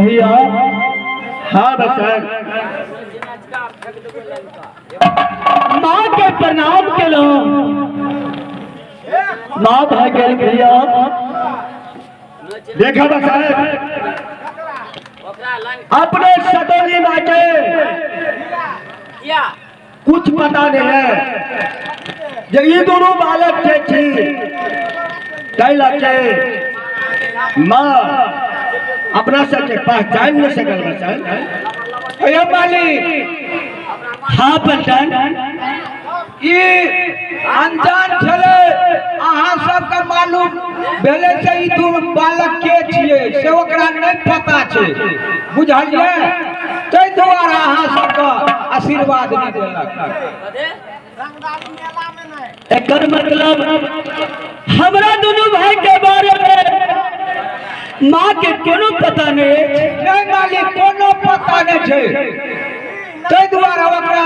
भैया। हाँ बच्चा, माँ के प्रणाम केलहुँ, माँ भए गेल भैया। देखा बच्चा, अपने सतौली माँ के कुछ पता नहीं है जे ई दोनों बालक के छी, ताहि लऽ के माँ अपना सबके पहचान नहीं सकल बच्चा। अरे मालिक। हाँ पहचान। ई अनजान छलै, अहाँ सबके मालूम भेलै से ई दू बालक के छियै से ओकरा नहि पता छै, बुझलियै? ताहि दुआरे अहाँ सबके आशीर्वाद नहि देलक। एकर मतलब हमरा दुनू भाई के बारे में माँ के कोनो पता नहीं अछि। नहि मालिक, कोनो पता नहि छै, ताहि दुआरे ओकरा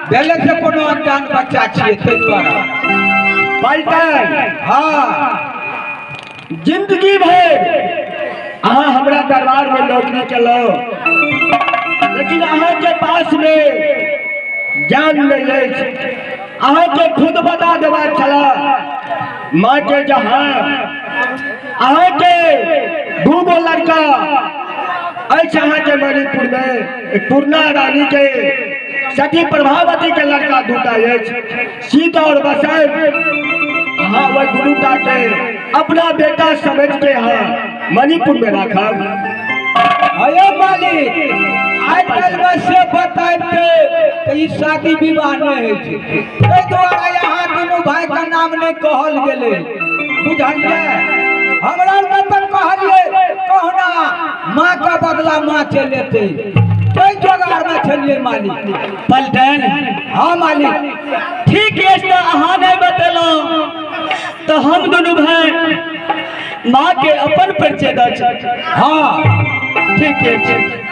भेलै से कोनो अनजान बच्चा छियै, ताहि दुआरे। पलटन। हाँ। जिंदगी भर अहाँ हमरा दरबार में नौकरी केलहुँ, लेकिन अहाँ के पास में ज्ञान नहीं अछि। अहाँ के खुद बता देबाक छला माँ के जहाँ अहाँ के दू गो लड़का अछि अहाँ के मणिपुर में, एक पूर्णा रानी के सती प्रभावती के लड़का दूटा अछि, सीता और बसंत। अहाँ वह दुनूटा के अपना बेटा समझ के अहाँ मणिपुर में राखब। अरे मालिक, आइ काल्हि से बताइते तऽ ई शादी विवाह नहि होइ छै, ताहि दुआरे अहाँ दुनू भाई के नाम नहि कहल गेलै, बुझलियै? हमरा आरके तऽ कहलियै कहुना माँ के बदला माँ चलि एतै, ताहि जोगारमे छलियै मालिक। पलटन। हाँ मालिक। ठीक अछि, तऽ अहाँ नहि बतेलहुँ तऽ हम दुनू भाई माँ के अपन परिचय दऽ छी। हाँ। ठीक अछि।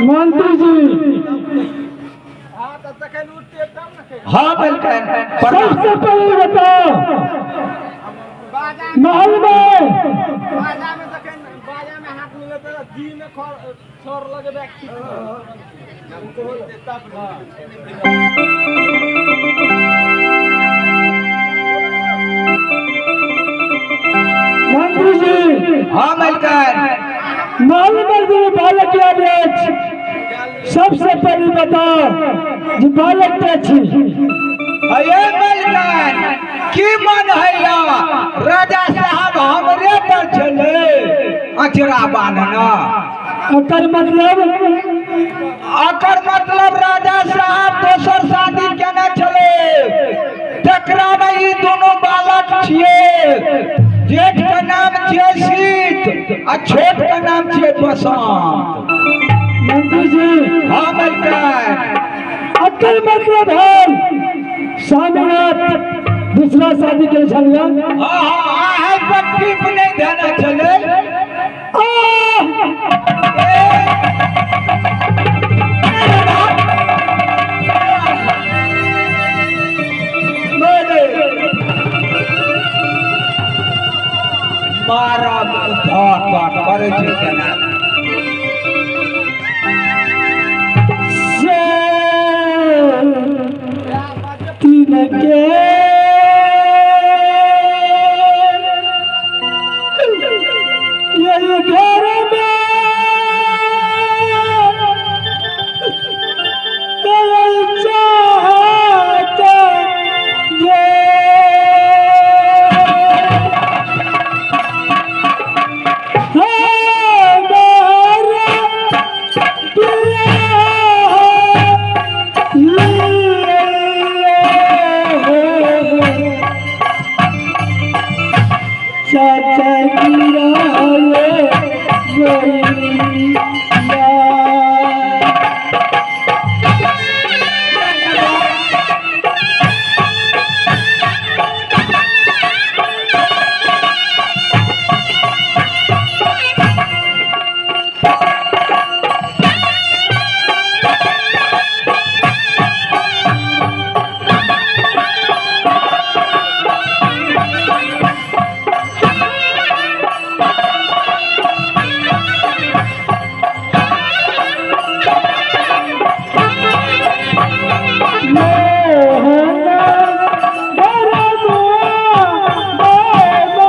मंत्री जी। हाँ मलकाइन। सबसे पहले बताओ, महल में मंत्री जी। हाँ मलकाइन। महल में जो बालक आयल अछि, सबसे पहले बताओ जे बालक के छी? अये मलकाइन, की मन है या राजा साहब हमरे पर छले अचरा बान्हना? एकर मतलब? अकर मतलब राजा साहब दोसर शादी केने छले, तकरा में ई दोनों बालक छियै। जेठ के नाम छियै शीत आ छोट के नाम छियै बसंत। मंत्री जी। हाँ मलकाइन। अकर मतलब है स्वामीनाथ दूसरा शादी के छलिया? हाँ हाँ, आहे पर टीप नहीं देना छले। आह! मारे। मारब धऽ करै छै केना। से तीन के यही घर में यही चाहत जे हमारा बियाह चाचा गिरावे गैया। मोहना बरमुआ बाबा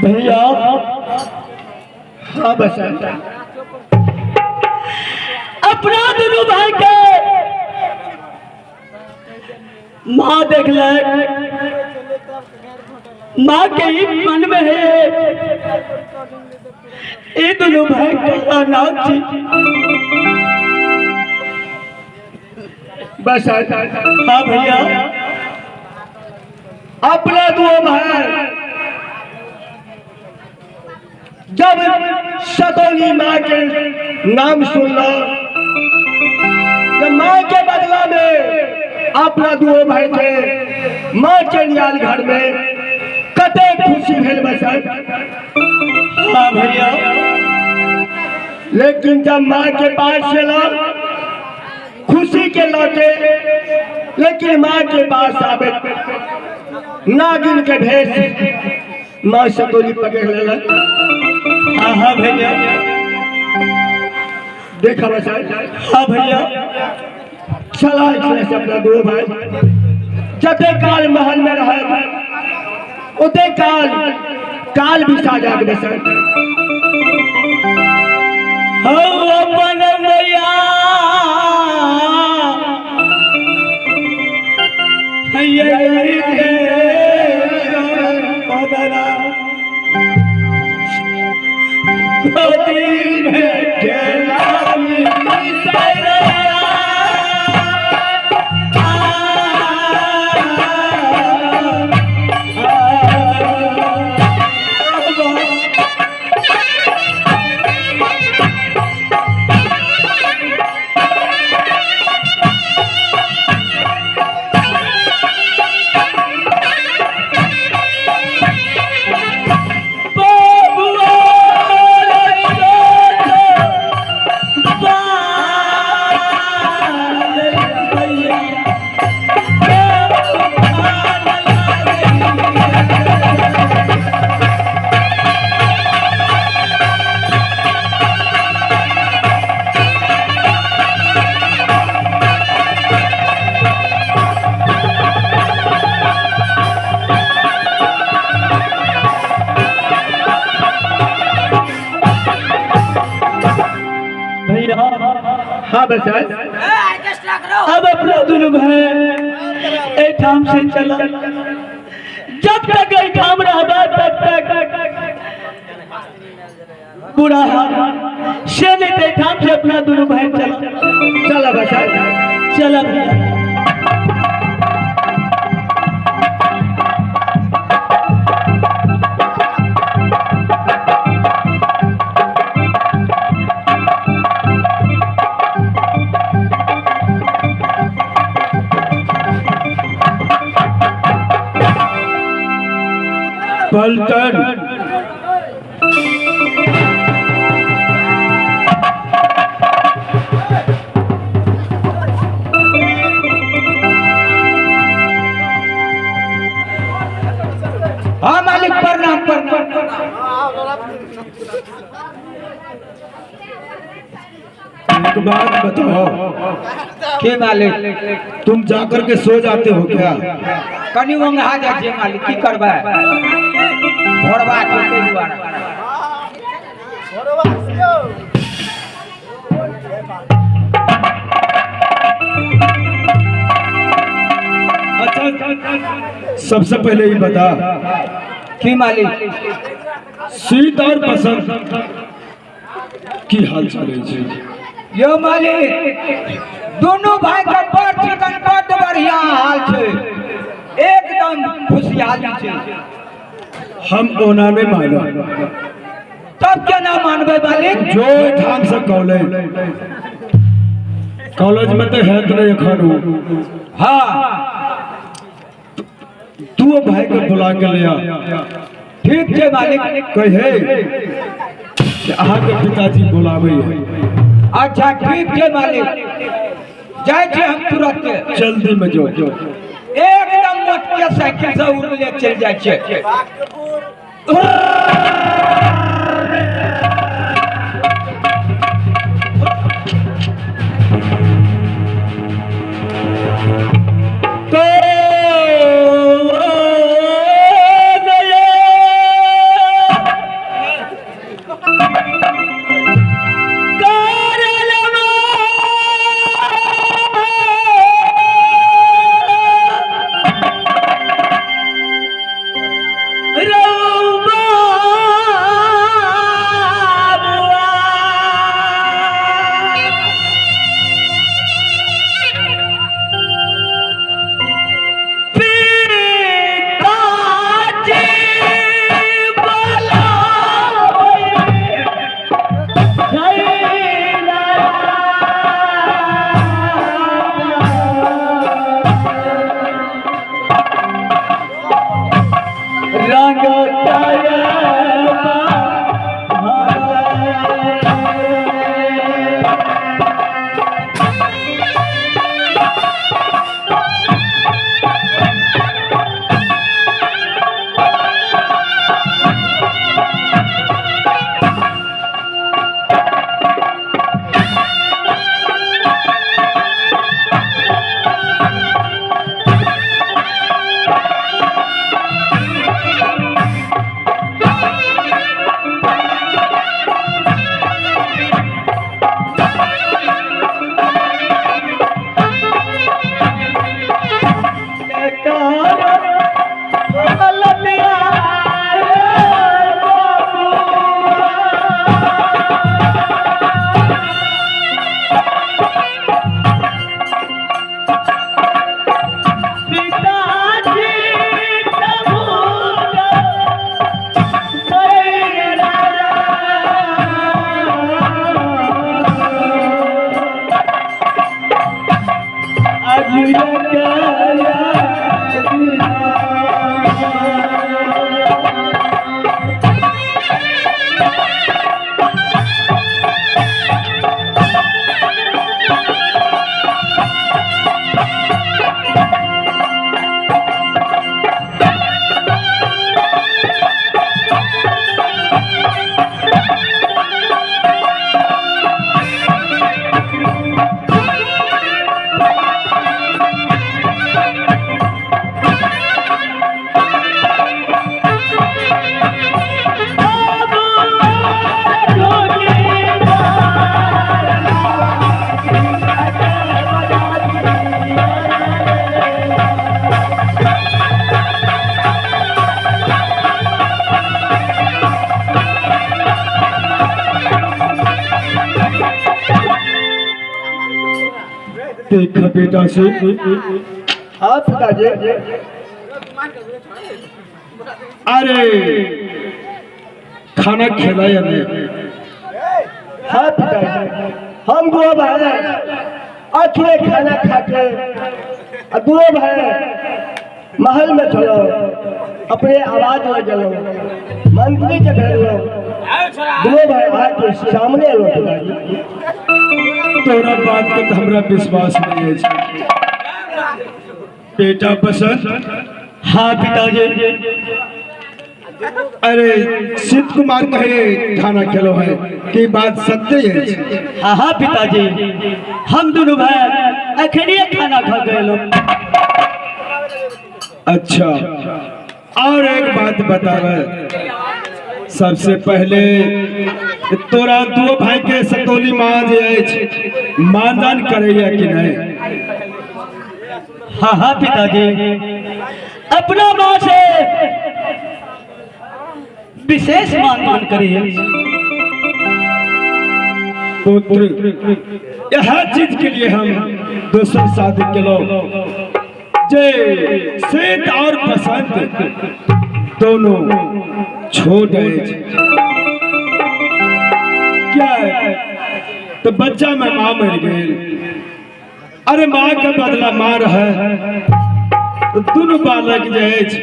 भैया। हाँ बसंत, अपना दुनू भाई के माँ देखलक, माँ के ही मन में है ई दुनू भाई के नाम छी। बस। हाँ भैया, अपना दो भाई जब सतौली माँ के नाम सुनला, जब माँ के बदला में अपना दो भाई थे माँ चल आयल घर में, कते खुशी भेल बसंत? हाँ भैया। लेकिन जब माँ के पास चला खुशी के लौटे, लेकिन माँ के पास आवे नागिन के भेष माँ सतोली पकड़ लेलक। हाँ हाँ भैया। देखा बसा। हाँ भैया। चला इसमें से अपना दो भाई जते काल महल में रहे उते काल काल भी साजा के बसा। हम अपन मैया यही गोदी में खेलानी। भैया। हाँ बसा। अब अपना दुनू भाई एठाम से चला, जब तक एठाम रहबा तब तक बुरा हाल से नहीं, एठाम से अपना दुनू भाई चला। चला बसा। चला भैया। पलटन हाँ मालिक, प्रणाम प्रणाम। एक बात बताओ के मालिक? तुम जाकर के सो जाते हो क्या? कनी ओंघा जाइ छियै मालिक, की करबै, भोरबा छै ताहि दुआरे। अच्छा, सबसे पहले ये बता की मालिक? शीत और बसंत की हाल चाल है? यो मालिक, दोनों भाई का बड़ चिकन बड़ बढ़िया हाल छै, एकदम खुशहाली छै। हम ओना नहीं मानो। तब केना मानबै मालिक? जो ठाम से कॉलेज कॉलेज में तो है तो नहीं एखन। हाँ। तू भाई के बुला के ले आ। ठीक छै मालिक। कहे कि अहाँ के पिताजी बुलावे है। अच्छा ठीक छै मालिक, जाइ छी हम तुरंत। जल्दी में जो एकदम मोटके साइकिल से उड़ले चलि जाइ छै। तो रौबा देख बेटा से। हाँ पिताजी। अरे खाना खिला या नहीं? हाँ पिताजी, हम दो भाई अखिले खाना खाके आ दो भाई महल में चलो, अपने आवाज लगेलो, मंत्री के भेजलो, दो भाई आके सामने लो पिताजी। तोरा बात के तो हमरा विश्वास नहीं है बेटा बसंत। हाँ पिताजी। अरे सिद्ध कुमार कहे खाना खेलो है कि बात सत्य है? हाँ हाँ पिताजी, हम दोनों भाई अखनिए खाना खा गए। अच्छा, और एक बात बतावे, सबसे पहले तोरा दो भाई के सतोली माँ जे अछि मानदान करैया कि नहीं? हाँ हाँ पिताजी, अपना माँ से विशेष मानदान करिए। पुत्र, यह चीज के लिए हम दोसर शादी केलो जे श्वेत और बसंत दोनों छोट अछि। क्या तो बच्चा में माँ मर गई, अरे माँ के बदला माँ रहे तो दोनों बालक जे अछि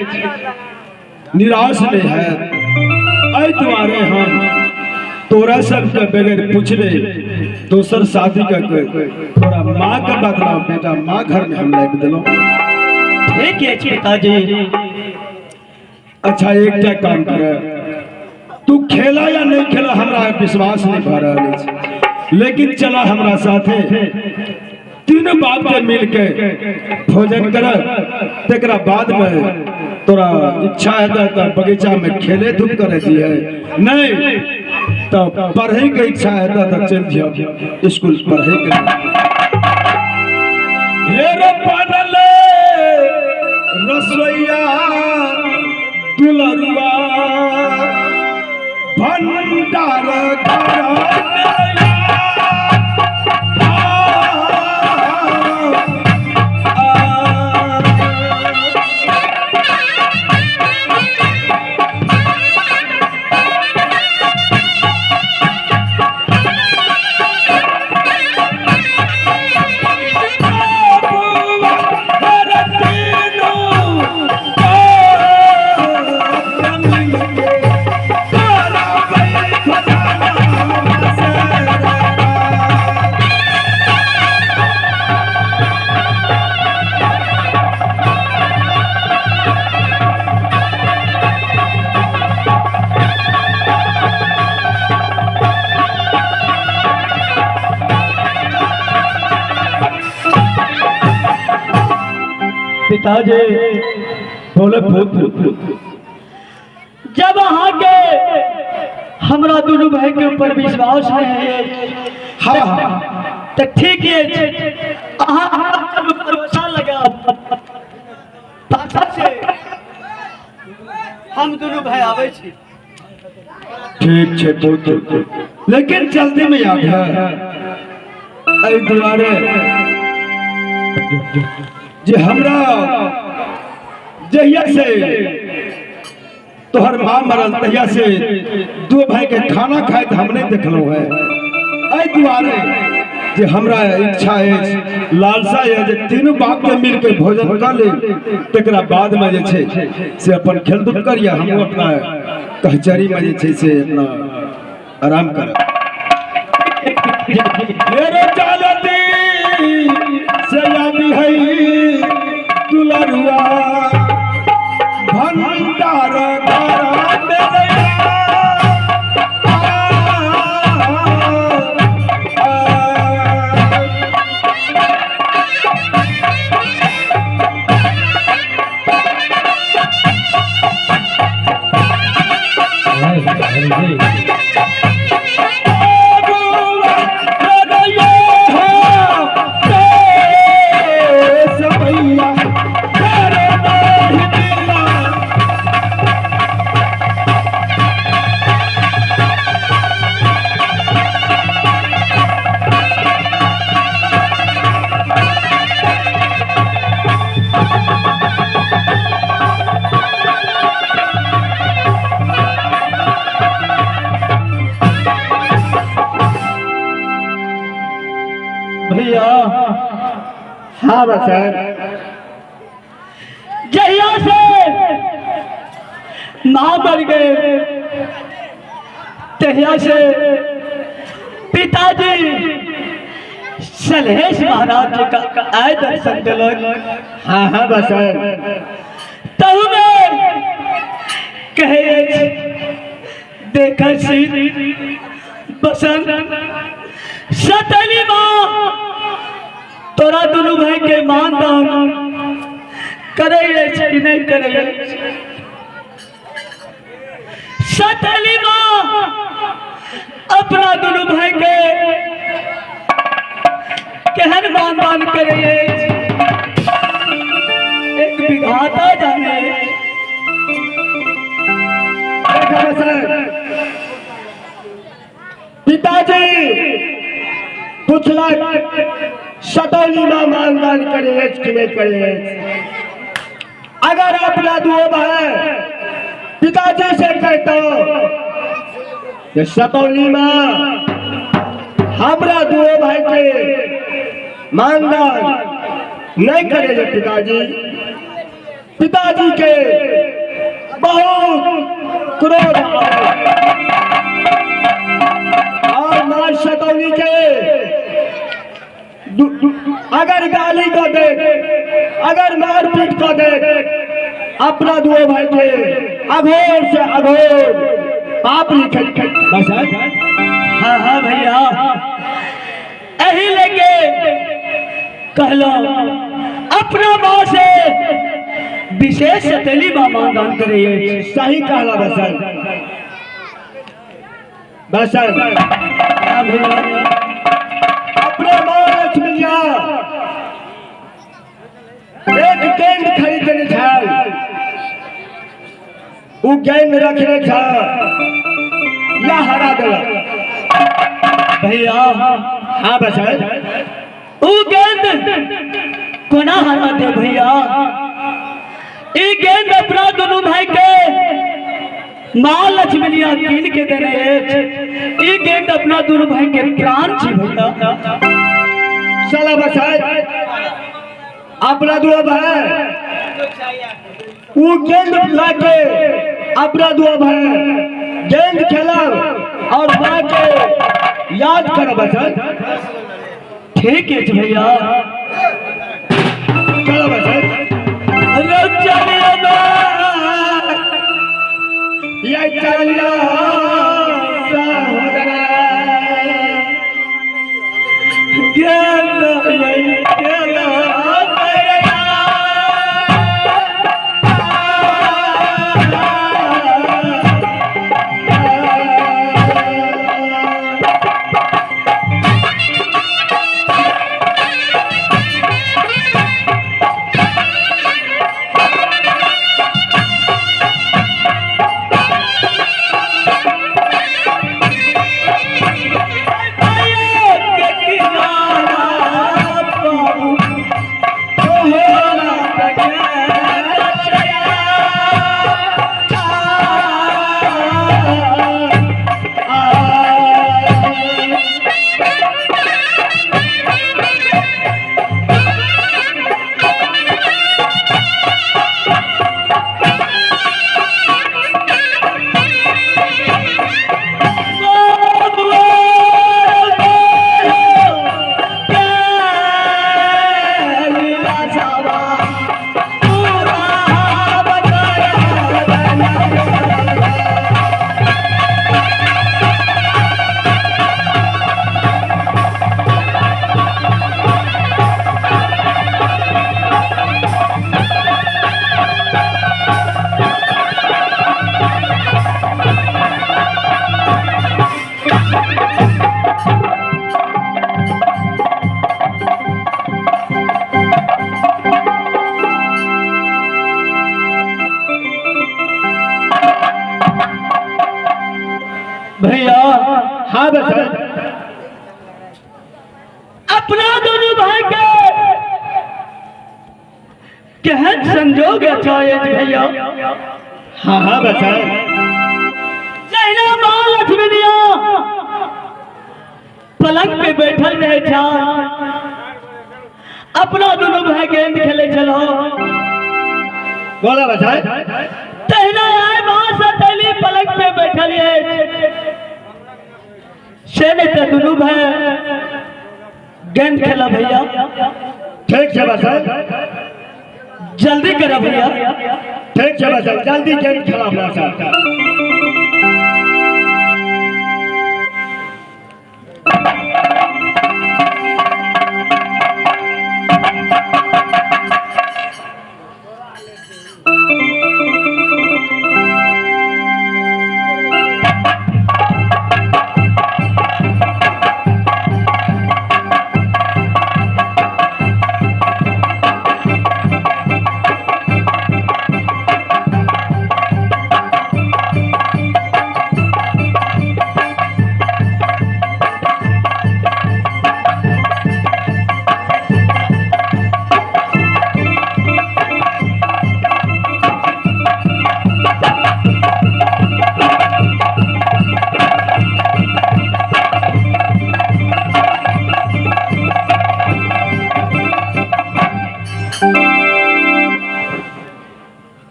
निराश नहीं है। एहि दुआरे हम तोरा सबके बगैर पूछले दोसर शादी करके तोरा माँ के बदला बेटा माँ घर में हम लाबि देलहुँ। ठीक है पिताजी। अच्छा एकटा काम कर, तू खेला या नहीं खेला हमरा विश्वास नहीं भऽ रहल अछि, लेकिन चला हमरा साथे तीनों बाप के मिल के भोजन कर, तकरा बाद में तोरा इच्छा है तो बगीचा में खेले धूप करे दिए, नहीं तो पढ़े के इच्छा है तो चल जियो स्कूल पढ़े के। बनले रसोईया दुलरुआ भंडार घर पिताजी बोले पुत्र, जब अहाँ के हमरा दोनों भाई के ऊपर विश्वास नहीं है हाँ हाँ तो ठीक है, अहाँ भरोसा लगा पाछा से हम दोनों भाई आबै छी। ठीक है पुत्र, लेकिन जल्दी में याद है एहि दुआरे जे हमरा जहिया से तोहर माँ मरल तहिया से दो भाई के खाना खाइत हम नहीं देखलहुँ है। एहि दुआरे जे हमरा इच्छा अछि लालसा है जे तीनों बाप के मिल के भोजन कर ले, तकरा बाद में जे छै से अपन खेल धूप करिए, हमहूँ अपना कचहरी में जे छै से अपना आराम करब। से आबी है दुलरुआ भंडार घर मेरे भैया। हाँ बसंत। जहिया से माँ मर गए तहिया से पिताजी सलहेश महाराज जी का आय दर्शन दिलक। हाँ हाँ बसंत। तहु में कहे अछि, देख सी बसंत सतली माँ तोरा दुनू भाई के मान दान करे अछि कि नहीं करे अछि। सतली माँ अपना दुनू भाई के केहन मान दान करे अछि, एक विधाता जाने। देखा बसंत, पिताजी पूछलक सतौली माँ मानदान करे अछि कि नहीं करे अछि। अगर अपना दुओ भाई पिताजी से कहता कि सतौली माँ हमरा दुओ भाई के मानदान नहीं करे जे पिताजी, पिताजी के बहुत क्रोध आवे और माँ सतौली के अगर गाली को दे, अगर मारपीट को दे, अपना दुओ भाई के अघोर से अघोर पाप लिखे। बस हाँ हाँ भैया, यही लेके कहलो अपना माँ से विशेष सतेली माँ मानदान करे। सही कहला बसंत। बसंत, हाँ भैया। अपने माँ लक्ष्मीया एक गेंद खरीदने छल, उ गेंद रखने छल या हरा देलक। भैया। हाँ बसंत। उ गेंद कोना हरा दे भैया? ई गेंद अपना दोनों भाई के माँ लक्ष्मणिया कीन के देने अछि। ई गेंद अपना दोनों भाई के प्राण छी भैया। चला बसंत, अपना दुआ भाई उ गेंद लाके अपना दुआ भाई गेंद खेलब और माँ के याद करब बसंत। ठीक है भैया। चलो बसंत। अरे चलिए ना। ये चलिया सहोदरा। गेंद गेंद भैया। हाँ बसंत। अपना दोनों भाई के केहन संजोग अच्छा है भैया। हाँ हाँ बसंत। जहिना माँ लक्ष्मी दिया पलंग पे बैठल रहे छल, अपना दुनू भाई गेंद खेले छलो। बोला बसाई। तहिना आय माँ सतैली पलंग पे बैठल अछि, से नहीं तो दुनू भाई गेंद खेला भैया। ठीक छै बसाई। जल्दी करो भैया। ठीक छै बसाई, जल्दी गेंद खेला अपना साथ।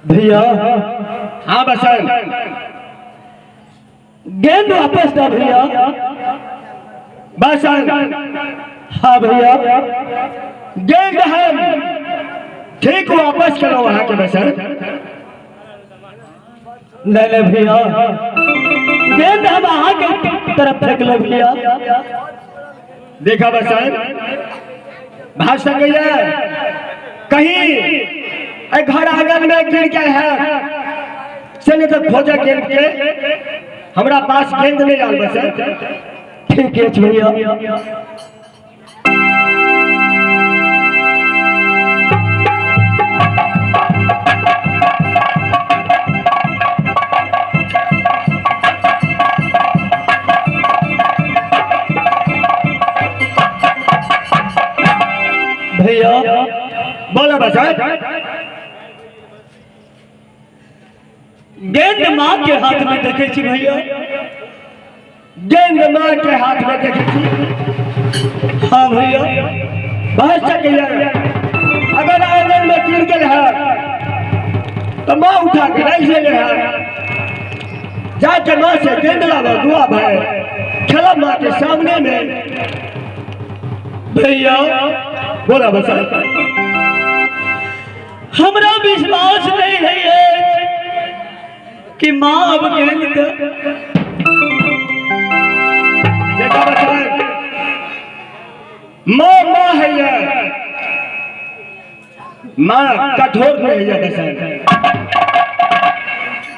भैया। हाँ बसाई। गेंद वापस दो भैया। बसाई। हाँ भैया। गेंद हम ठीक वापस करो वहां के बसाई। नहीं नहीं भैया, गेंद हम अहाँ के तरफ फेंकलो भैया। देखा बसाई, भाग सकैया कहीं घर आंगन में गिर गए है से नहीं तो खोजे गेंद के, हमरा पास गेंद नहीं आल बसाई। ठीक है भैया। भैया बोला बसाई। गेंद माँ के हाथ में देखे छी भैया। गेंद माँ के हाथ में देखे छी। हाँ भैया। भाग सकैया अगर आंगन में गिर गए है तो माँ उठा के रख ले है, जाके माँ से गेंद लावा दुआ भाई खेला माँ के सामने में। भैया बोला बसाई। हमरा विश्वास नहीं है कि माँ अब गेंद दे। देखा बसाई, माँ माँ है ये, माँ कठोर नहीं है बसाई।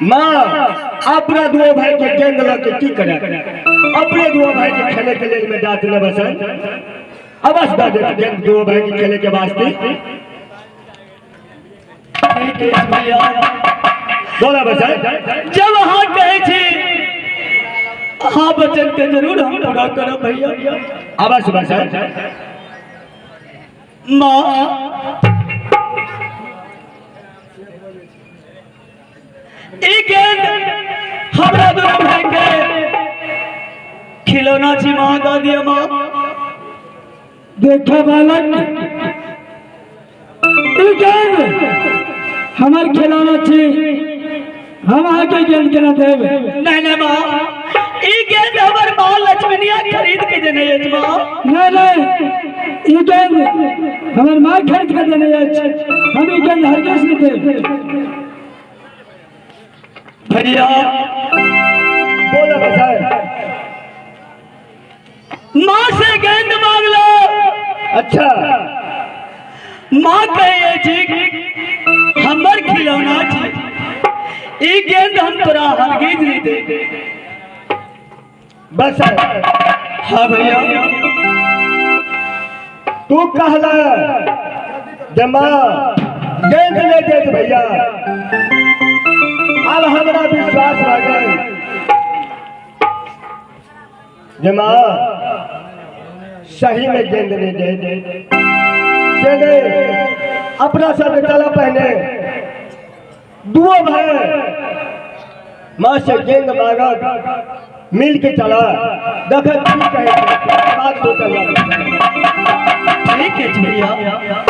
माँ अपना दुआ भाई के गेंद लग के की करे, अपने दुआ भाई के खेले के लिए में दांत न बसाई। अवश्य दे दे गेंद दुआ भाई के खेले के वास्ते। ठीक है भैया। बोला बसाई। जब अहाँ कहे छी हाँ वचन के जरूर हम पूरा करब भैया। अवश्य बसाई। माँ ई गेंद हमरा दुनू भाई के खिलौना छी माँ, दऽ दिअ माँ। देखा बालक, ई गेंद हमर खिलौना छी, हम अहाँके गेंद केना देब? नहीं नहीं माँ, ई गेंद हमर माँ लक्ष्मणिया खरीद के देने अछि माँ। नहीं नहीं, ई गेंद हमर माँ खरीद के देने अछि, हम ई गेंद हरगिज नहीं देब। भैया बोला बसाई। माँ से गेंद मांग लो। अच्छा। माँ कहे छी हमर खिलौना छी, ई गेंद हम तोरा हरगिज नहीं दे। बसाई। हाँ भैया। तू कहला जे माँ गेंद नहीं देत भैया, अब हमरा विश्वास रह गए जे माँ सही में गेंद नहीं दे दे से नहीं। अपना सब चला पहले दुओ भाई माँ से गेंद मांगत, मिल के चला देखे की कहै छै, बात सोचल जाय। ठीक है भैया।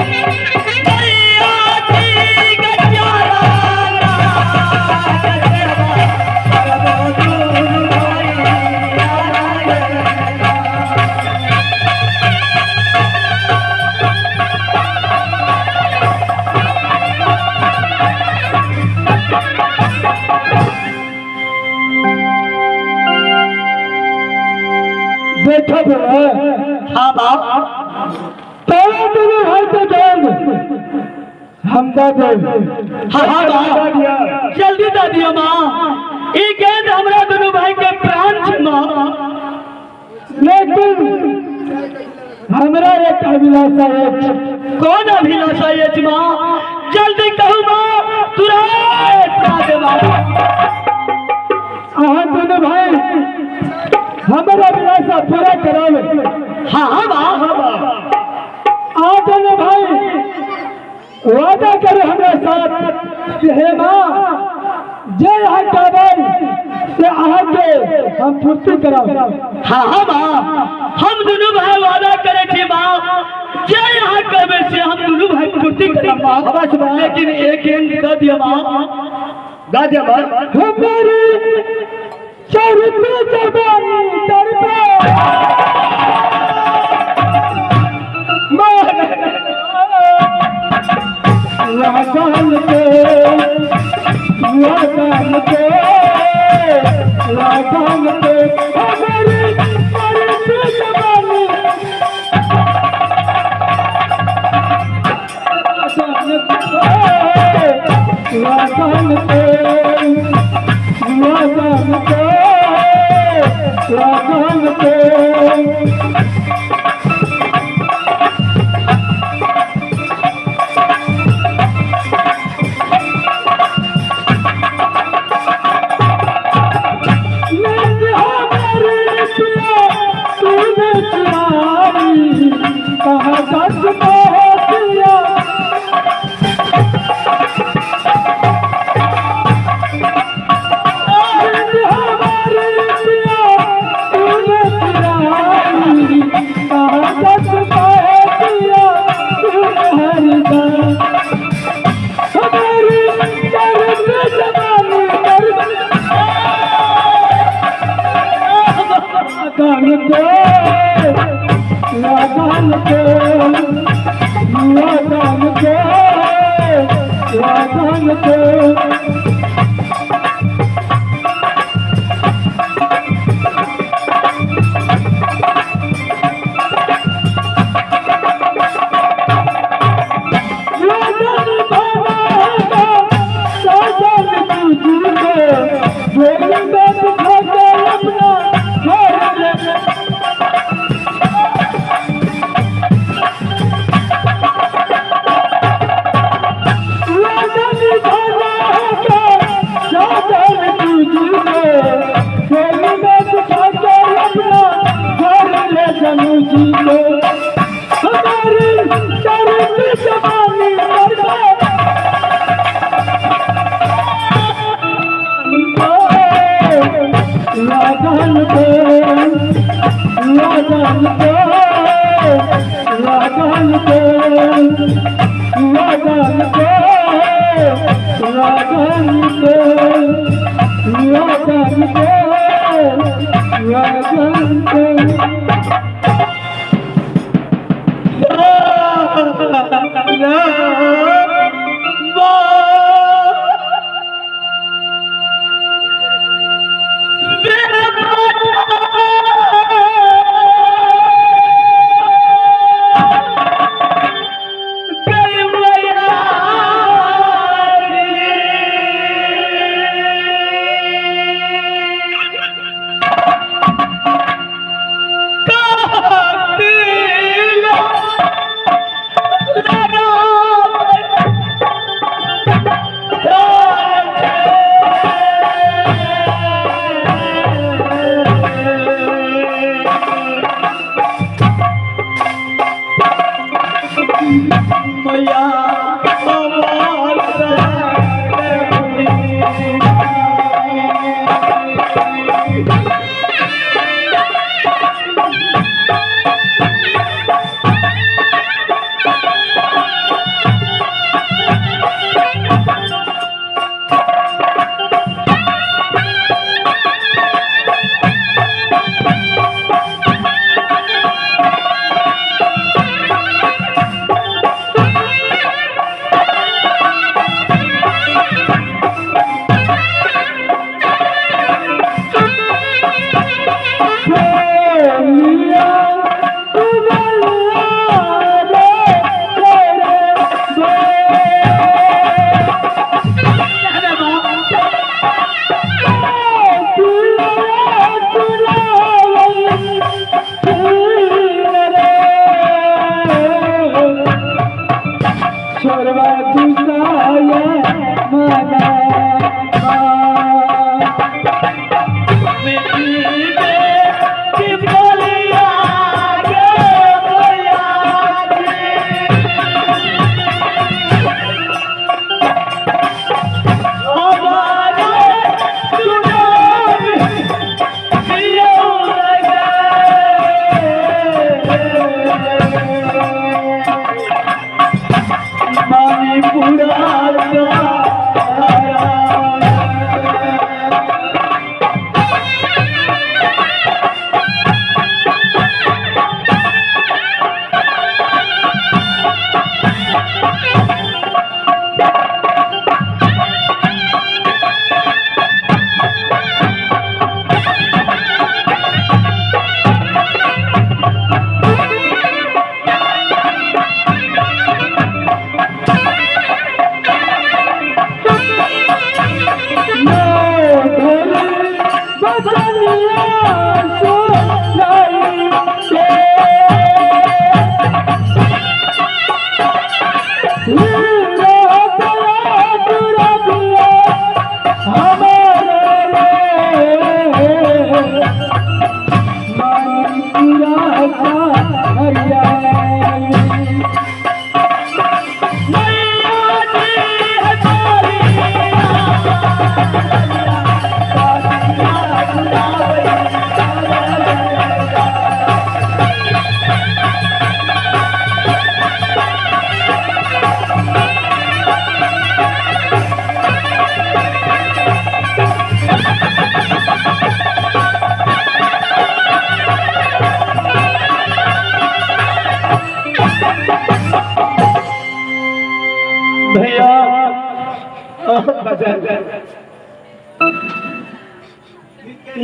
Thank you. हम दऽ देब। हाँ हाँ माँ, जल्दी दऽ दियौ माँ, ई गेंद हमरा दुनू भाई के प्राण छै माँ। लेकिन हमरा एक अभिलाषा अछि। कोन अभिलाषा अछि माँ? जल्दी कहू माँ, तुरंत दऽ देब। अहाँ दुनू भाई हमर अभिलाषा पूरा करब? हाँ हाँ माँ। हाँ माँ। अहाँ दुनू भाई वादा करू हमरा साथ कि हे माँ, जे अहाँ कहबै से अहाँके हम पूर्ति करब। हाँ हाँ माँ, हम दुनू भाई वादा करे छी माँ, जे अहाँ कहबै से हम दुनू भाई पूर्ति करब माँ। अवश्य माँ। लेकिन एक गेंद दऽ दिअ माँ। दऽ दिअ माँ। हमारी चरित्र जवानी दरबार लगन के, लगन के, लगन के, हमारी चरित्र जवानी लगन के, लगन के, लगन के। नींद हमारी पिया तूने चुराई, कहाँ सच पहुँचिया। नींद हमारी पिया तूने चुराई, कहाँ सच पहुँचिया तूने हरदम। हमारी चरित्र जवानी कर लगन के, लगन के, लगन के, लगन के। लगन भरा सजन तुझको दिल में बिठा के अपना घर ले। लगन भरा सजन तुझको दिल में बिठा के अपना घर ले जनू जी को। हमारी चरित्र जवानी बर्बाद लगन के, लगन के, लगन के, लगन के, लगन के, लगन के, लगन के।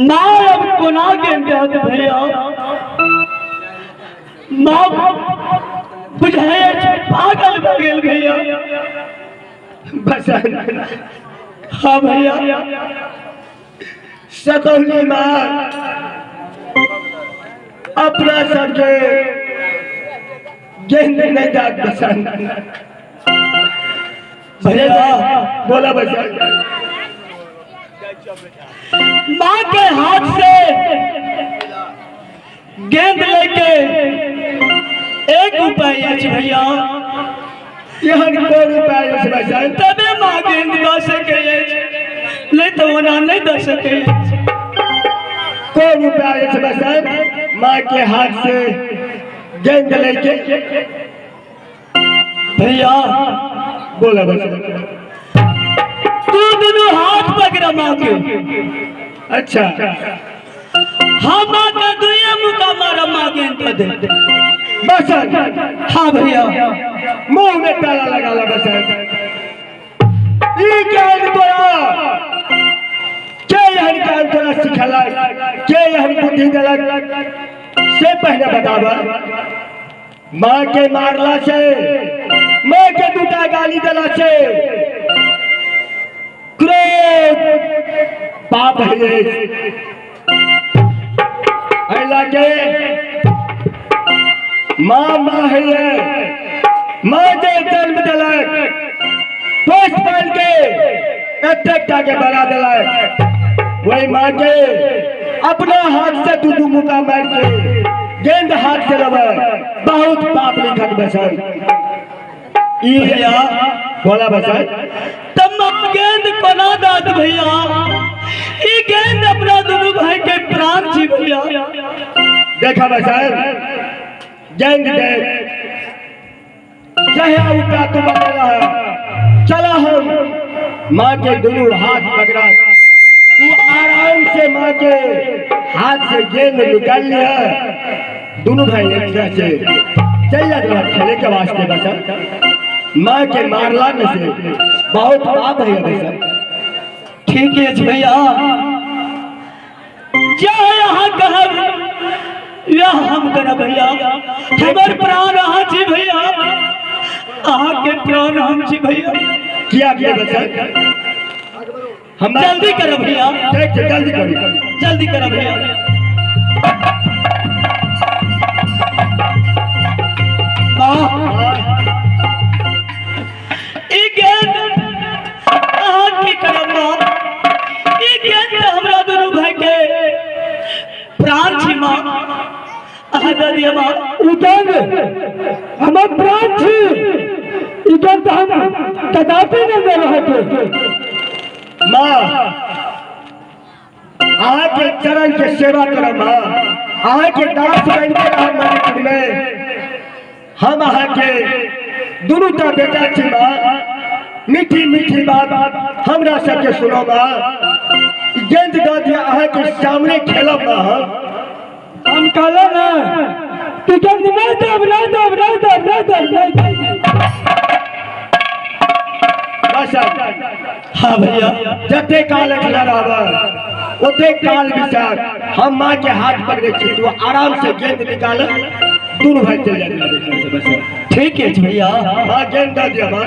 माँ अब कोना गेंद देत भैया? माँ बुझाय अछि पागल भऽ गेल भैया। बसंत। हाँ भैया। सकौली माँ अपना सबके गेंद नहीं दात बसंत। भैया। बोला बसंत। माँ के हाथ से गेंद लेके एक उपाय अछि भैया। एहन कोन उपाय अछि बसंत? तबे माँ गेंद दऽ सकै अछि, नहीं तो ओना नहीं दऽ सकै अछि। कोन उपाय अछि बसंत माँ के हाथ से गेंद लेके? भैया। बोला बसंत। तू दोनों हाथ पकड़ माँ के। अच्छा। हम माँ के दुइये मुका मारा, माँ गेंद दे दे। बसंत। हाँ भैया। मुंह में ताला लगा ला बसंत। ई ज्ञान तोरा के एहन ज्ञान तोरा सिखेलक, के एहन बुद्धि देलक से पहले बताब। माँ के मारला से, माँ के दूटा गाली देला से क्रोध पाप है। एहि लऽ माँ माँ है। माँ जे जन्म देलक, पोस पाल के एतेक टा के बना देलक, वही माँ के अपना हाथ से दू दू मुका मार के गेंद हाथ से लेबै, बहुत पाप लिखत बसल ई। भैया। बोला बसल। तब माँ गेंद कोना दात भैया? ई गेंद अपना दोनों भाई के प्राण छी भैया। देखा बसल, गेंद दे चाहे उठा तू बतेला है, चला हम माँ के दोनों हाथ पकड़ा, तू आराम से माँ के हाथ से गेंद निकाल लिया, दोनों भाई एक तरह से चल जाते रहा खेले के वास्ते। बसल, माँ के मारला में से बहुत पाप है बसल। ठीक है भैया, जे अहाँ कहब यह हम करब भैया। हमर प्राण अहाँ छी भैया, अहाँ के प्राण हम छी भैया। किया किया बसल? हम जल्दी करब भैया। ठीक है, जल्दी करू। जल्दी करब भैया। माँ, ई गेंद अहाँ की करब माँ? ई गेंद तऽ हमरा दुनू भाई के प्राण छी माँ, अहाँ दऽ दिअ माँ। ई गेंद हमर प्राण छी। ई गेंद तऽ हम कदापि नहि देब अहाँके। माँ, अहाँ के चरण के सेवा करब माँ, अहाँ के दास बन के रहब मणिपुर में। हम अहाँ के दुनू टा बेटा छी माँ। मीठी मीठी बात हमरा सबके सुनो माँ। गेंद दऽ दिअ, अहाँ के सामने खेलब माँ हम। हम कहलो ना कि गेंद नहीं देब, नहीं देब, नहीं देब, नहीं देब, नहीं देब। बस। हाँ भैया। जते काल अखला रहब ओते काल विचार हम माँ के हाथ पकड़े छी, तू आराम से गेंद निकाल, दुनू भाई चल जाते बस। ठीक है भैया। माँ, गेंद दऽ दिअ माँ।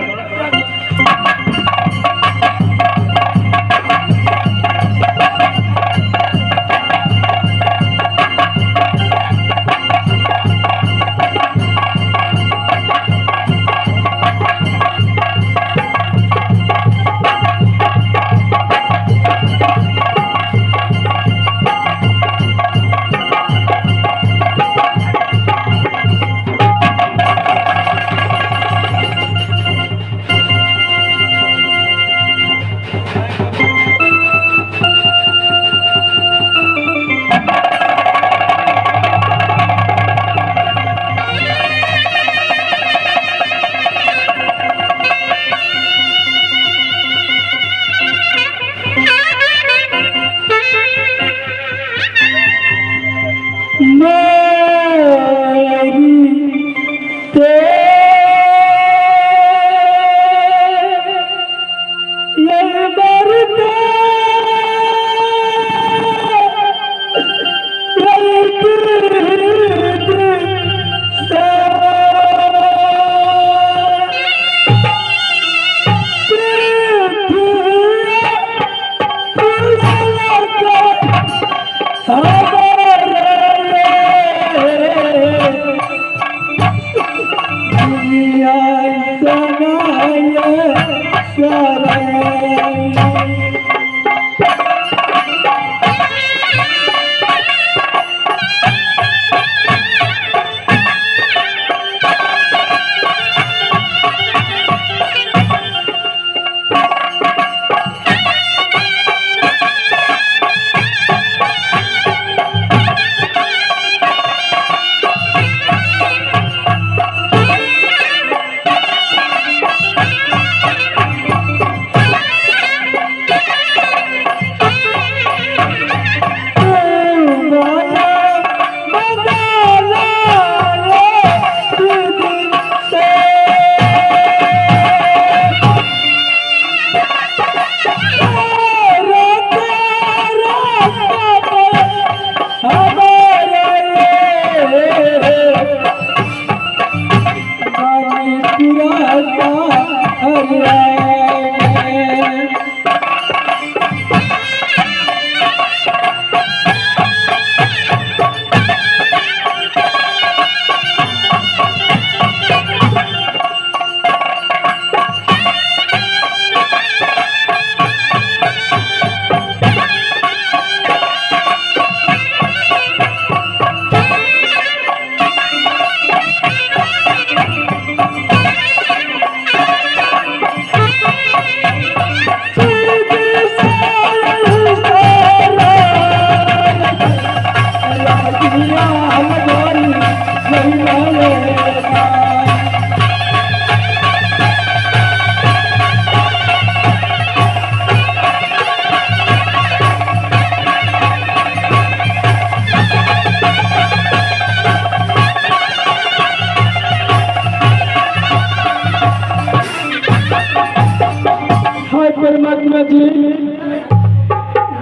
हाय परमात्मा जी,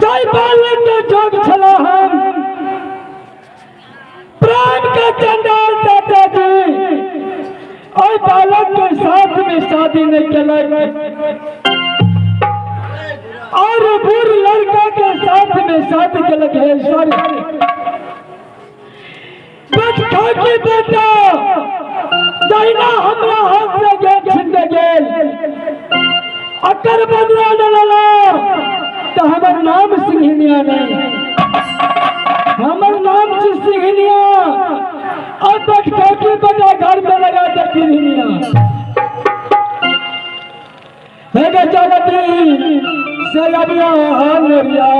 जय बालक के जोग छला हम प्रेम के चंडाल चाचा जी, और बालक के साथ में शादी नहीं केलक और बूढ़ लड़का के साथ में शादी केलक है। सॉरी बच खा के बेटा जहिना हमरा हाथ से गेल छिन गेल अकर बदला डलला तो हमर नाम सिंहनिया नहीं, हमर नाम छी सिंहनिया। और बटका के बेटा घर में लगा दे सिंहनिया। हे गे जगती से अबिया नरिया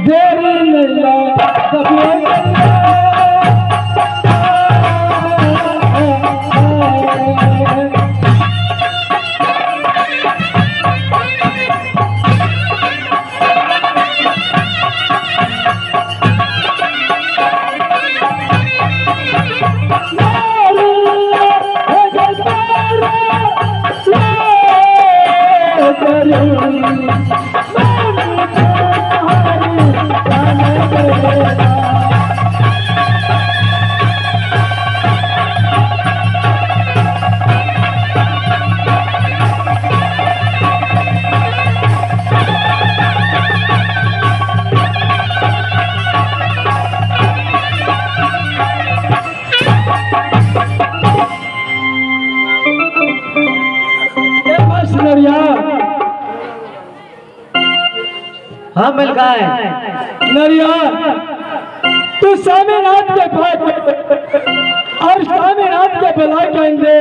देरी नैया कबिया। हाँ मिल गए नरिया, तू स्वामीनाथ के पास और स्वामीनाथ के बुला कहीं दे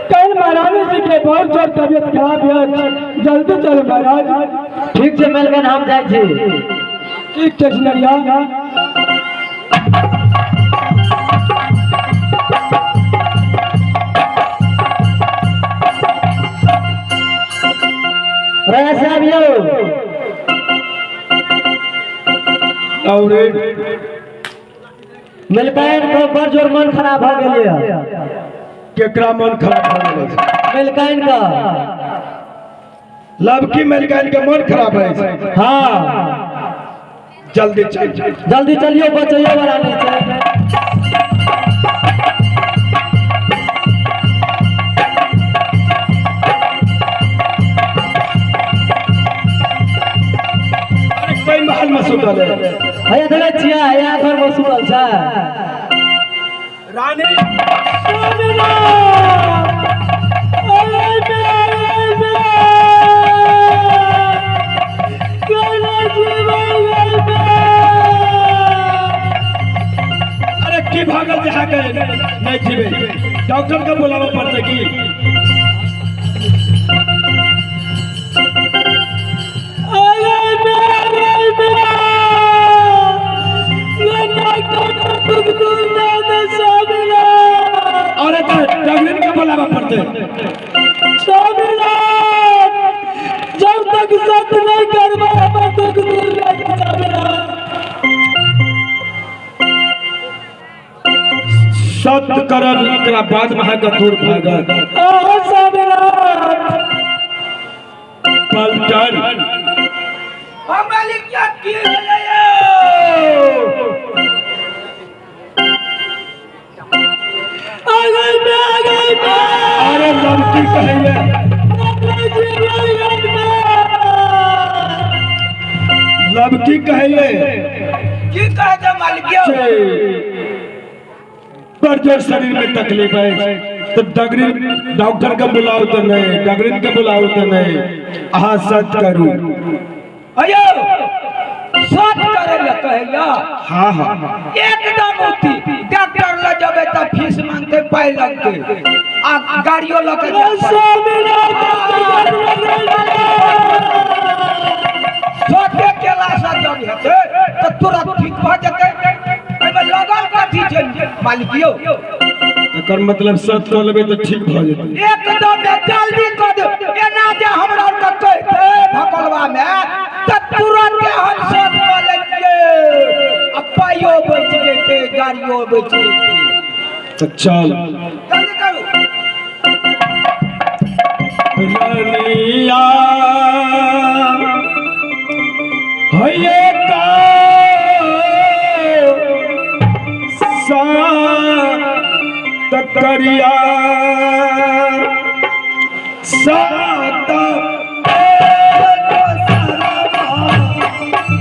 कल महारानी जी के बहुत जोर तबीयत खराब है, जल्दी चलो महाराज। ठीक से मिल गए, हम जाए छी। ठीक है नरिया। राजा साहब यो और मिलकाइन को बड़ जोर मन खराब हो गेल। केकरा मन खराब हो गेल? मिलकाइन का लवकी मिलकाइन के मन खराब है। हाँ जल्दी चल, जल्दी चलियो, बचैयो वाला नहीं छै। कोई महल में सुतल है? हैया देखै छियै, हैया घर में सुतल छै। रानी स्वामीनाथ। डॉक्टर के बुलावे पड़ते की? अरे तो डॉक्टर के बुलावे पड़ते। जब तक सत नहीं करबा हमर दुख दूर नहीं स्वामीनाथ। सत्य करब एकरा बाद में अहाँके दूर भागत। आहो स्वामीनाथ। पलटन हम मालिक क्या की भेलै यौ? आगे में आगे में। अरे लड़की कहैया लड़की कहैये की कहै छै मालिक यौ? से बड़ जोर शरीर में तकलीफ है तो डगरी डॉक्टर के बुलाओ तो नहीं, डगरीन के बुलाओ तो नहीं, अहाँ सच करू। अयौ सच करै लए कहैया? हाँ हाँ। एकदम उठी डॉक्टर लग जेबै तऽ फीस मांगते, पाइ लगतै आ गाड़ियो लऽ के जाय पड़तै। सते केला से जब हेतै तऽ तुरंत ठीक भऽ जेतै। एहिमे लगल कथी छै मालिक यौ? एकर मतलब सच कऽ लेबै तऽ ठीक भऽ जेतै। एकदम जल्दी कऽ दे। एना जे हमरा आरके कहितै भकलवा मे तऽ तुरंत हम सच कऽ लैतियै आ पाइयो बचि जेतै, गाड़ियो बचि जेतै। तऽ चल। जल्दी करू। रनिया होइए का सा तकरिया सात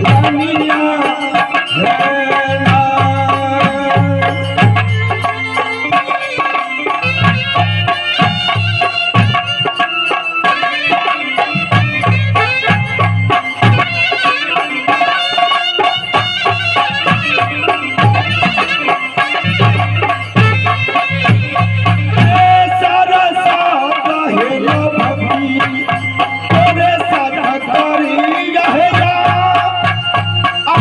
रनिया है ना। सारा साथ हेलो भक्ति तोरे साथ करी रहेगा आ।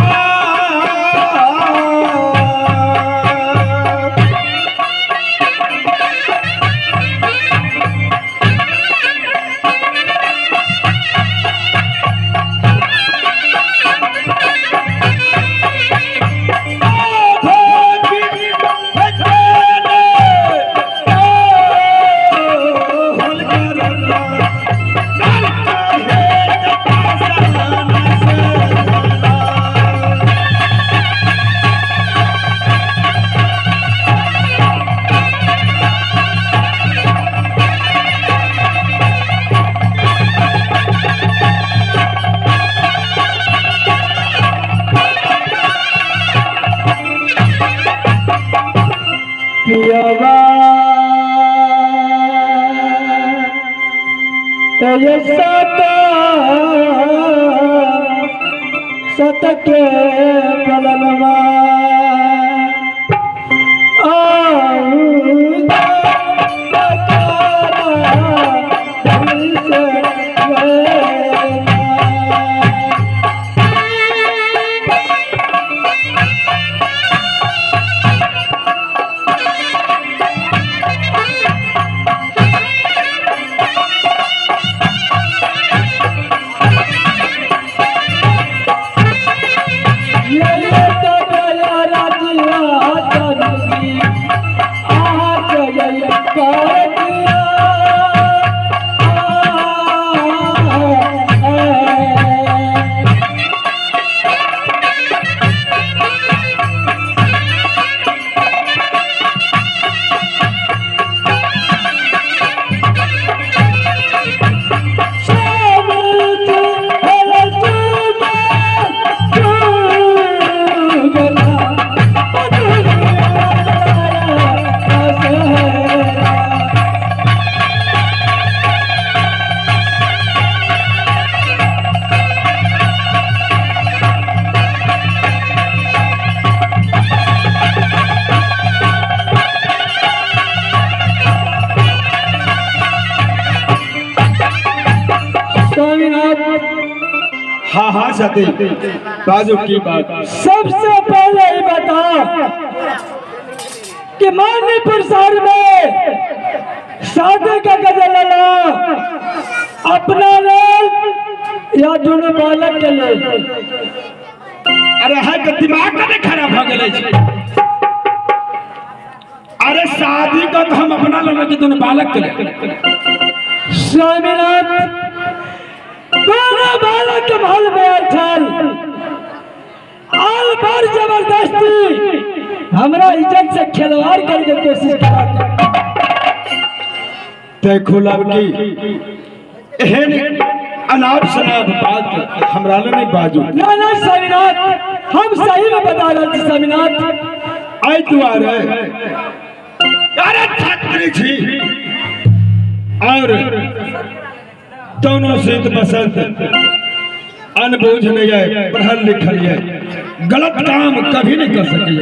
पियवा ये सत सत के पलनवा ये तो गया राजी। हाँ हाँ सती, बाजू की बात। सबसे पहले ही बता कि मानीपुर शहर में शादी का गजल अपना लेल या दोनों बालक के लेल? अरे है के दिमाग कने खराब हो गेलै छै। अरे शादी का तो हम अपना लेबै कि दोनों बालक के लेल? स्वामीनाथ, दोनों बालक के महल में आयल छल, आल बार जबरदस्ती हमरा इज्जत से खिलवाड़ करके कोशिश करा। देखो लड़की, एहन अनाप शनाप बात हमरा ले नहीं बाजू। ना ना स्वामीनाथ, हम सही में बता रहे छी स्वामीनाथ। एहि दुआरे अरे छात्री छी और दोनों शीत बसंत अनबूझ नहीं है, पढ़ल लिखल है, गलत काम कभी नहीं कर सके।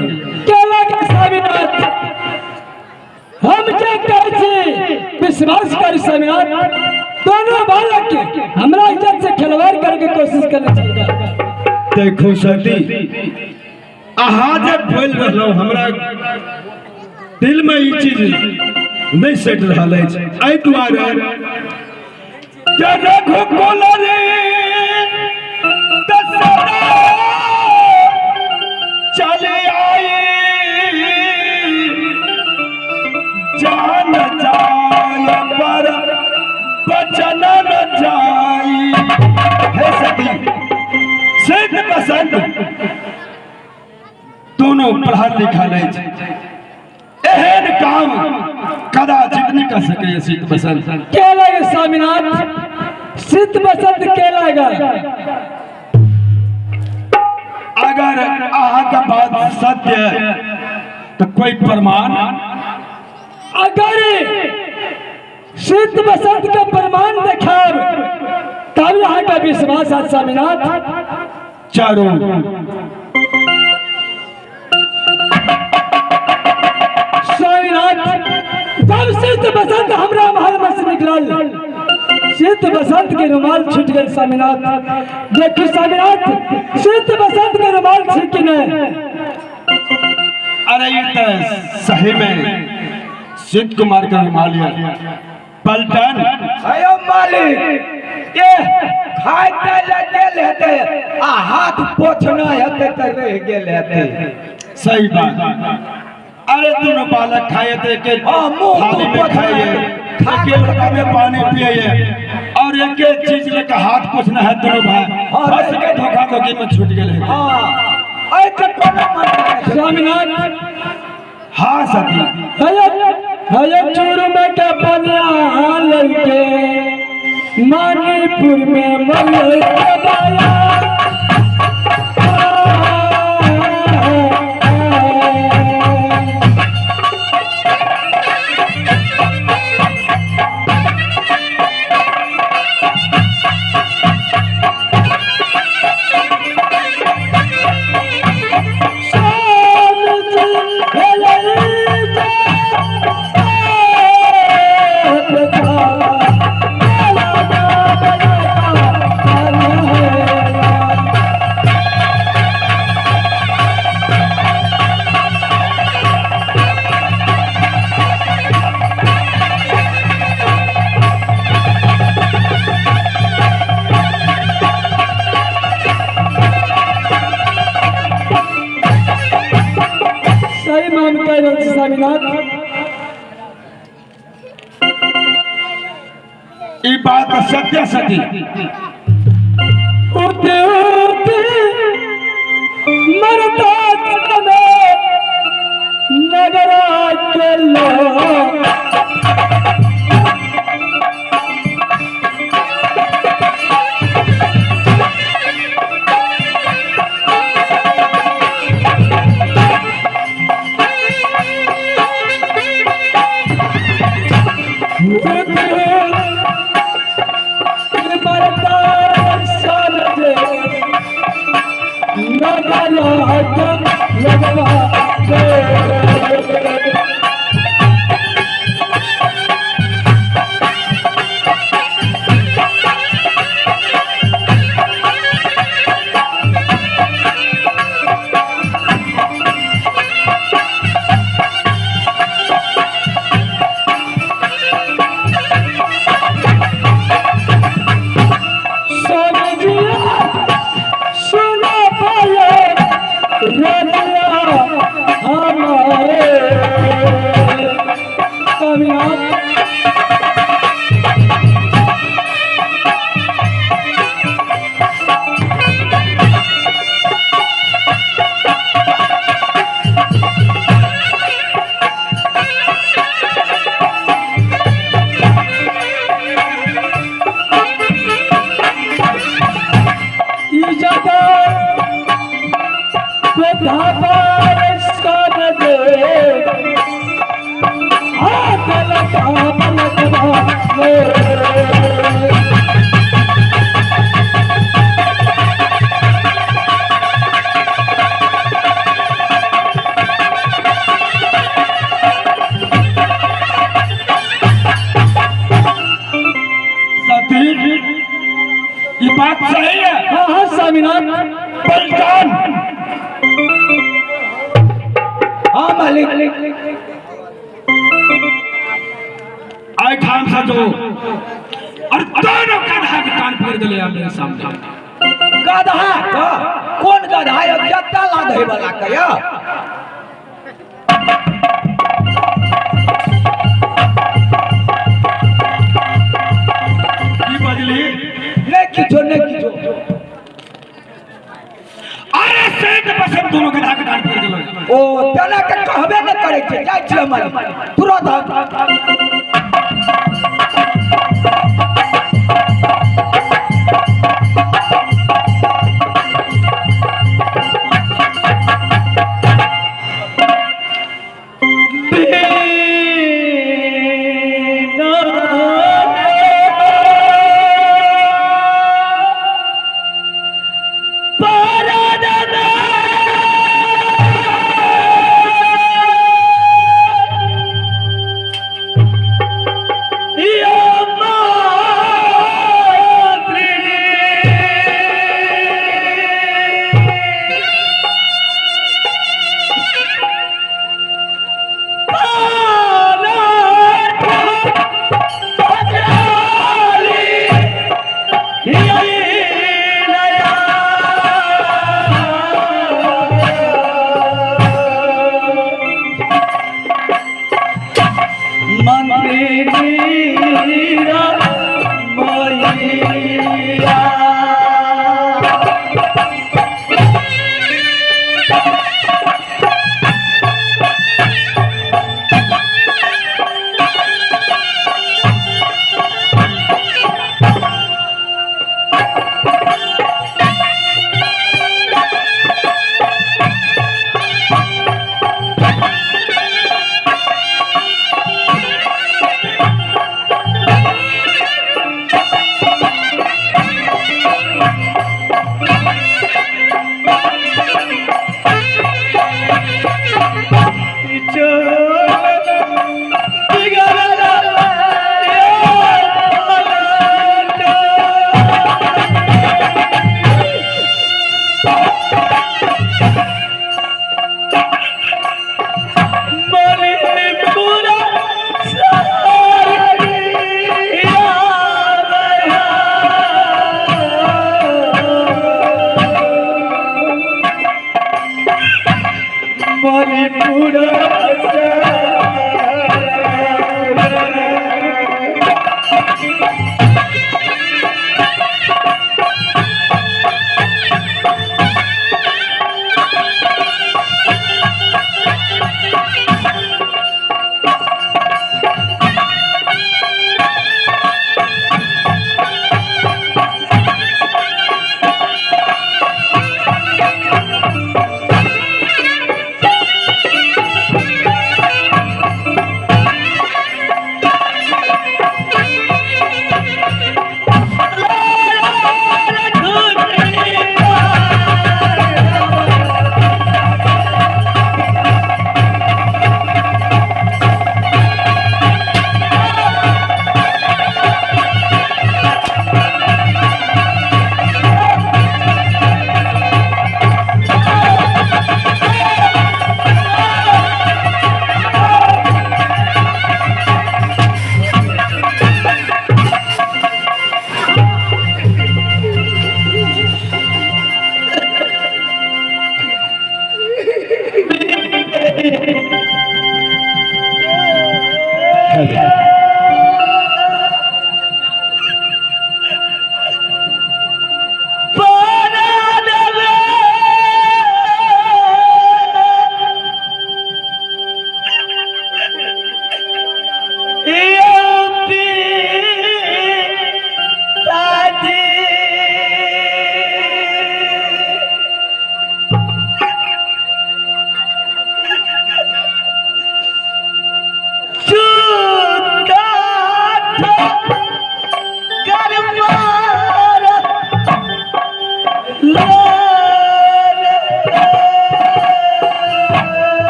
केला के स्वामीनाथ, हम जे कहै छी विश्वास करी स्वामीनाथ, दोनों बालक के हमरा इज्जत से खिलवाड़ करके कोशिश करने चल। देखो सती, अहाँ जे बोल रहलहुँ हमरा दिल में ई चीज नहीं सेट रहल अछि। एहि दुआरे जे रघुकुल रे दशरथ चले आई, जान जाय पर बचन न जाई। हे सती, सिद्ध पसंद दोनों पढ़ल लिखल अछि, एहन काम कदाचित नहीं कर सके सिद्ध बसंत। के लगे स्वामीनाथ, सिद्ध बसंत के लगा? अगर अहाँ का बात सत्य है तो कोई प्रमाण? अगर सिद्ध बसंत का प्रमाण देखाब तब यहाँ का विश्वास है स्वामीनाथ। चारों स्वामीनाथ, जब सिद्ध बसंत हमरा महल में से निकलल, सिद्ध बसंत के रुमाल छूट गए स्वामीनाथ। देखू स्वामीनाथ, सिद्ध बसंत के रुमाल छी कि नहीं? अरे ये तो सही में सिद्ध कुमार का रुमाल है पलटन। अयो मालिक, ए खाय ले गेल हेतै आ हाथ पोछना हेतै तऽ रहि गेल हेतै। सही बात। अरे दोनों बालक खाए थे के हाँ, मुंह थाली में पोछना खाइए, है। खा एक लोटा में पानी पिए और एक एक चीज लेकर हाथ पोछना है दोनों भाई। हाँ, बस के धोखा धोखी में छूट गए। हाँ, एहि के कोनो मन नहि छै। स्वामीनाथ। हाँ सती। हये हये चूरमा के बनिया ललके मानीपुर में मल के बाला। सही मान कह रहल छी स्वामीनाथ। ई बात सत्य सती। उठे उठे मरता समय नगरा के लोग। मरता समझे नगरा के लगवा के। ई जगह प्रधापर सब दे हाथ लगा पलकवा मोर। साथी, ये बात सही है। हाँ हाँ स्वामीनाथ। पलटन। हाँ मालिक। आए ठाम से जो और दोनों गधा के कान पकड़ दिले मेरे सामने। गधा का कोन गधा यौ जत्ता लाधै वाला के यौ? की बजली? नहि किछो, नहि किछो। अरे सेठ बसम दोनों गधा के कान पकड़ दिले। ओ तेना के कहबे नहि करै छै। जाइ छियै मालिक, तुरंत हम। बिना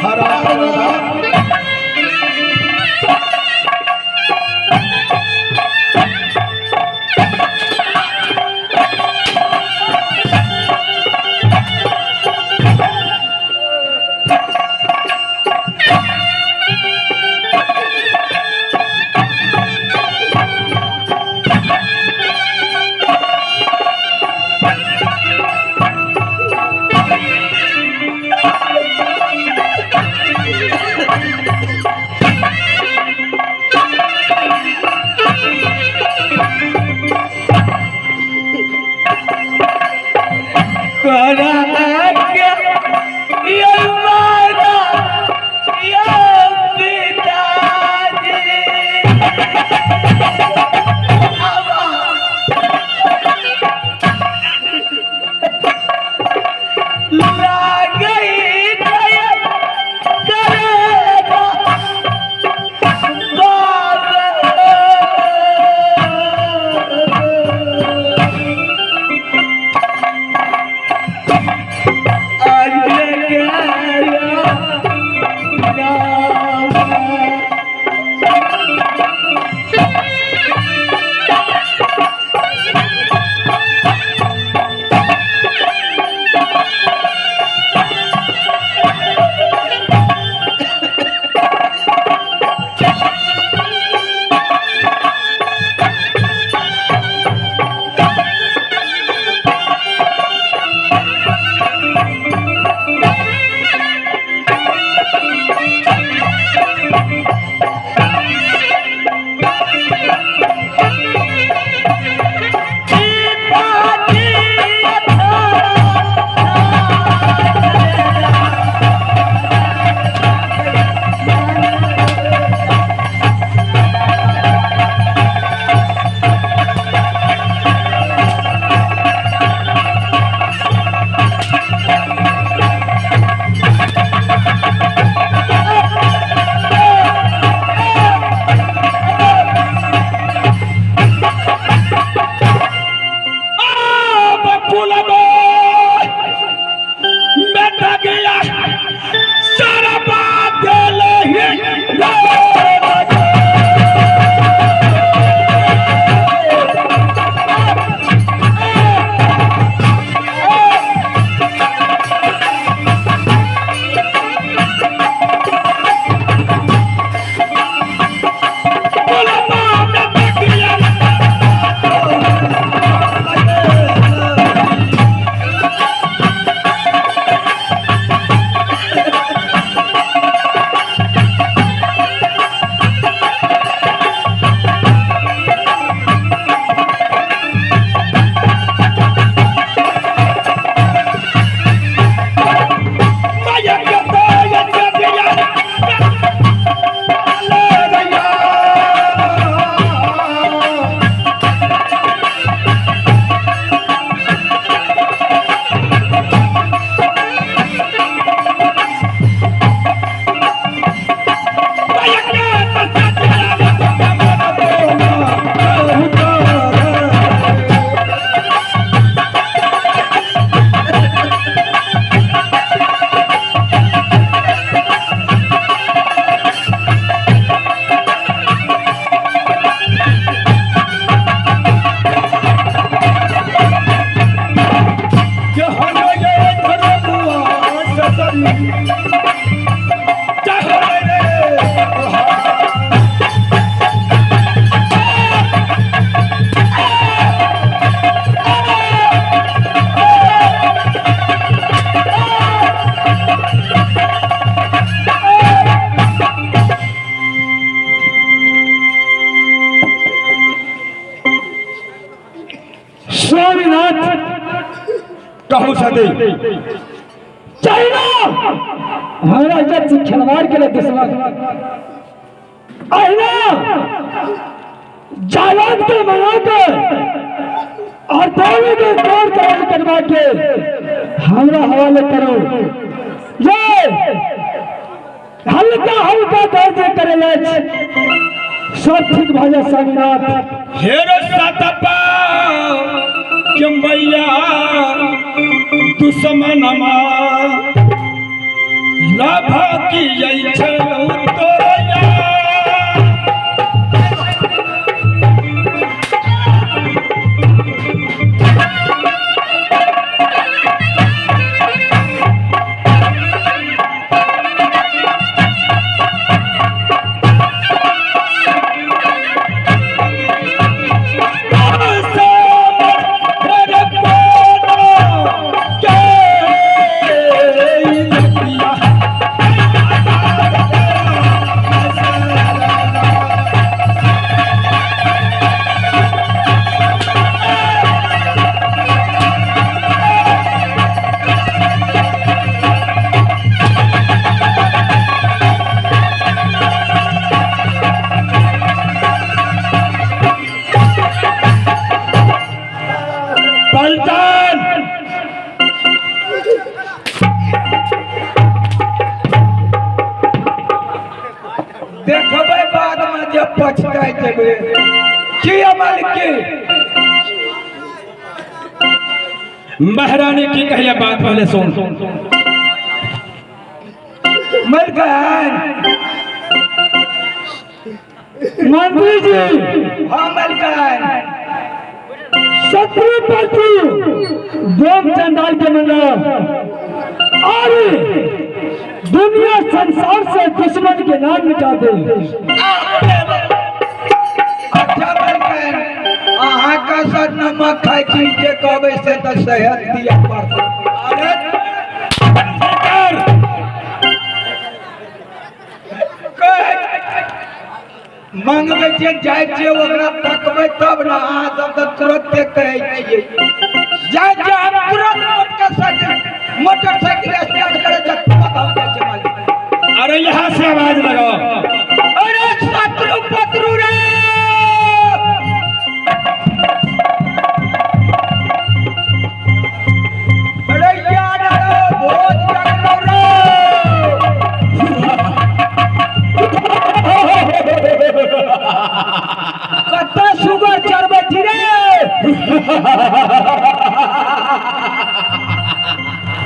हरा हरा। स्वामीनाथ कहू सती चाइना हमरा इज्जत से खिलवाड़ के लिए दुश्मन अहिना जालाद के मंगा के और दोनों के तोड़ तोड़ करवा के हमरा हवाले करो। ये हल्का हल्का दर्द करे सब ठीक भऽ जाए स्वामीनाथ। हेरो सतपा के मैया दुश्मनमा लाभा की जई छलौ तोरैया। पलटन देखबै बाद में जब पछताइ जेबै की अमल की। महारानी की कहिया बात पहले सुन। मलकान मंत्री जी। हाँ मलकान। शत्रु पशु डोम चंडाल के मंगा और दुनिया संसार से दुश्मन के नाम मिटा दे। अच्छा मलकान अहाँ का सर नमक खाइ छी जे कहबै से तऽ सेहत दिअ पड़तै। अरे मंगबै छियै जाइ छियै ओकरा तकबै तब ने। अहाँ सब तऽ तुरन्ते कहै छियै जाइ छियै हम तुरंत मोटरसाइकिल स्टार्ट करै छै तुरंत हम जाइ छियै मालिक। अरे यहाँ से आवाज लगाओ। अरे शत्रु पत्रु रे अरे यार भोज जगलो रे। कत्ता सुगर चढ़बै छी रे।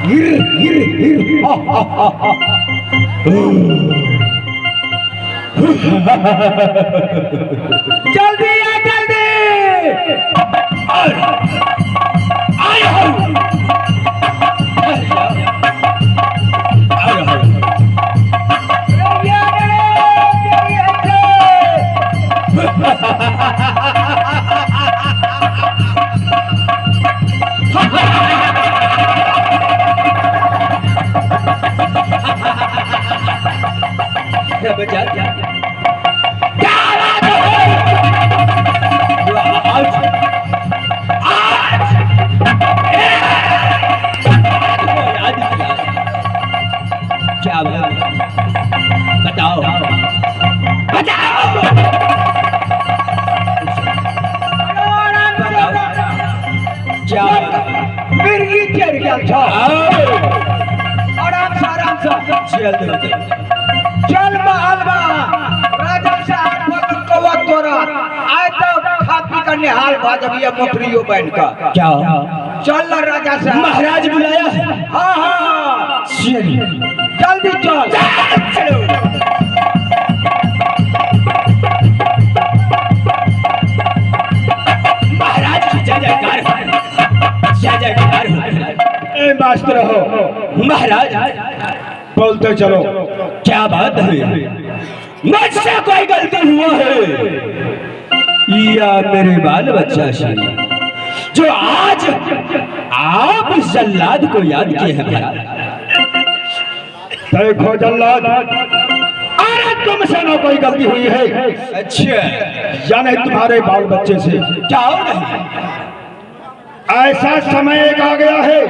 गिर गिर गिर। जल्दी आ जल्दी। आय हो आय हो। क्या बात बताओ बताओ। क्या मिर्गी चढ़ गेल छौ। आराम से आराम से चल चल महलबा राजा साहब पकड़ कौआ तोरा आइ तो खा पी के निहाल भऽ जबियै मोटरियो बनि कऽ। क्या चल ना राजा साहब। महाराज बुलाया है। हाँ हाँ चलिए जल्दी चल। चलो। महाराज की जय जयकार हो, जय जयकार हो। ए मस्त रहो महाराज बोलते चलो। क्या बात है, मुझसे कोई गलती हुआ है या मेरे बाल बच्चा से जो आज आप इस जल्लाद को याद किए हैं महाराज? देखो जल्लाद, अरे तुमसे ना कोई गलती हुई है। अच्छा या नहीं तुम्हारे बाल बच्चे से। क्या नहीं ऐसा समय एक आ गया है।